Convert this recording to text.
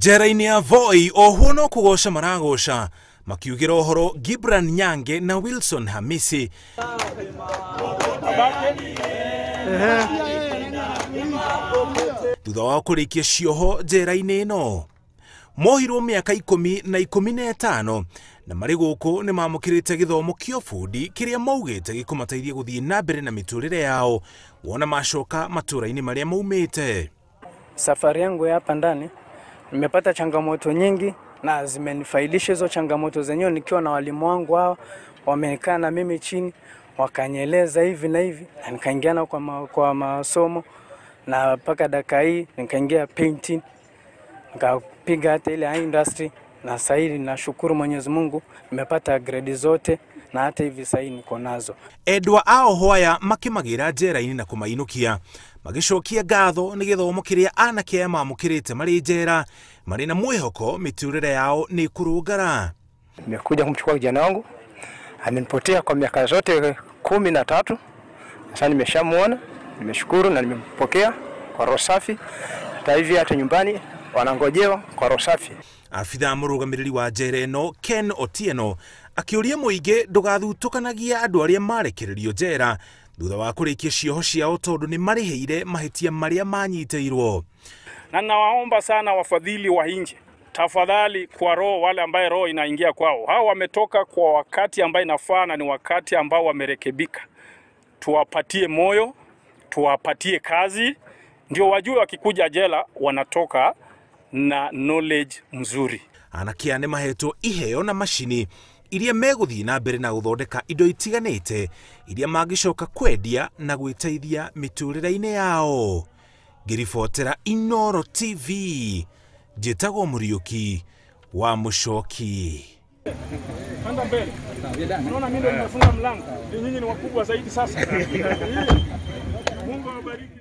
Njera-inĩ ya Voi ohwo no kũgoca maragoca makiugĩra ũhoro Gibran Nyange na Wilson Hamisi. Thutha wa kũrĩkia cioho njera-inĩ ĩno mohirwo mĩaka 10 na 15 na marĩ gũkũ nĩ mamũkĩrĩte gĩthomo kĩa ũbundi kĩrĩa maugĩte gĩkũmateithia gũthiĩ na mbere na mĩtũrĩre yao wona macoka matũra-inĩ marĩa maumĩte. Safari yangu ya hapa ndani nimepata changamoto nyingi na zimenifailisha hizo changamoto zenyewe, nikiwa na walimu wangu hao wamekaa na mimi chini wakanieleza hivi na hivi, na nikaingiana kwa masomo na mpaka dakika hii nikaingia painting, nikapiga hata ile industry, na sasa hivi nashukuru Mwenyezi Mungu nimepata grade zote na hata hivi sasa niko nazo. Endwa ao hoaya makimagira njera-inĩ na kũmainũkia magĩcokia ngatho nĩ gĩthomo kĩrĩa anake aya mamũkĩrĩte marĩ njera marĩ na mwĩhoko mĩtũrĩre yao nĩ kũrũngara. Nimekuja kumchukua kijana wangu, amenipotea kwa miaka zote 13. Sasa nimeshamuona, nimeshukuru na nimempokea kwa roho safi. Hata hivi hata nyumbani wanangojewa kwa roho safi. Afitha mũrũgamĩrĩri wa njera ĩno Ken Otieno akĩũria mũingĩ ndũgathutũkanagia andũ arĩa marekererio njera thutha wa kũrĩkia cioho ciao tondũ nĩ marĩhĩire mahĩtia marĩa manyitĩirwo. Na nawaomba sana wafadhili wa nje, tafadhali kwa roho wale ambaye roho inaingia kwao, hao wametoka kwa wakati ambaye inafaa na ni wakati ambao wamerekebika, tuwapatie moyo, tuwapatie kazi, ndio wajue wakikuja jela wanatoka na knowledge mzuri. Anake aya nĩ mahetwo iheo na macini iria megũthiĩ na mbere na gũthondeka indo itiganĩte iria mangĩcoka kwendia na gwĩteithia mĩtũrĩre-inĩ yao. Ngĩribotera Inooro TV, njĩtagwo Mũriũki wa Mũcoki. Panda mbele. Unaona mimi ndio nimefunga mlango. Nyinyi ni wakubwa zaidi sasa. Mungu awabariki.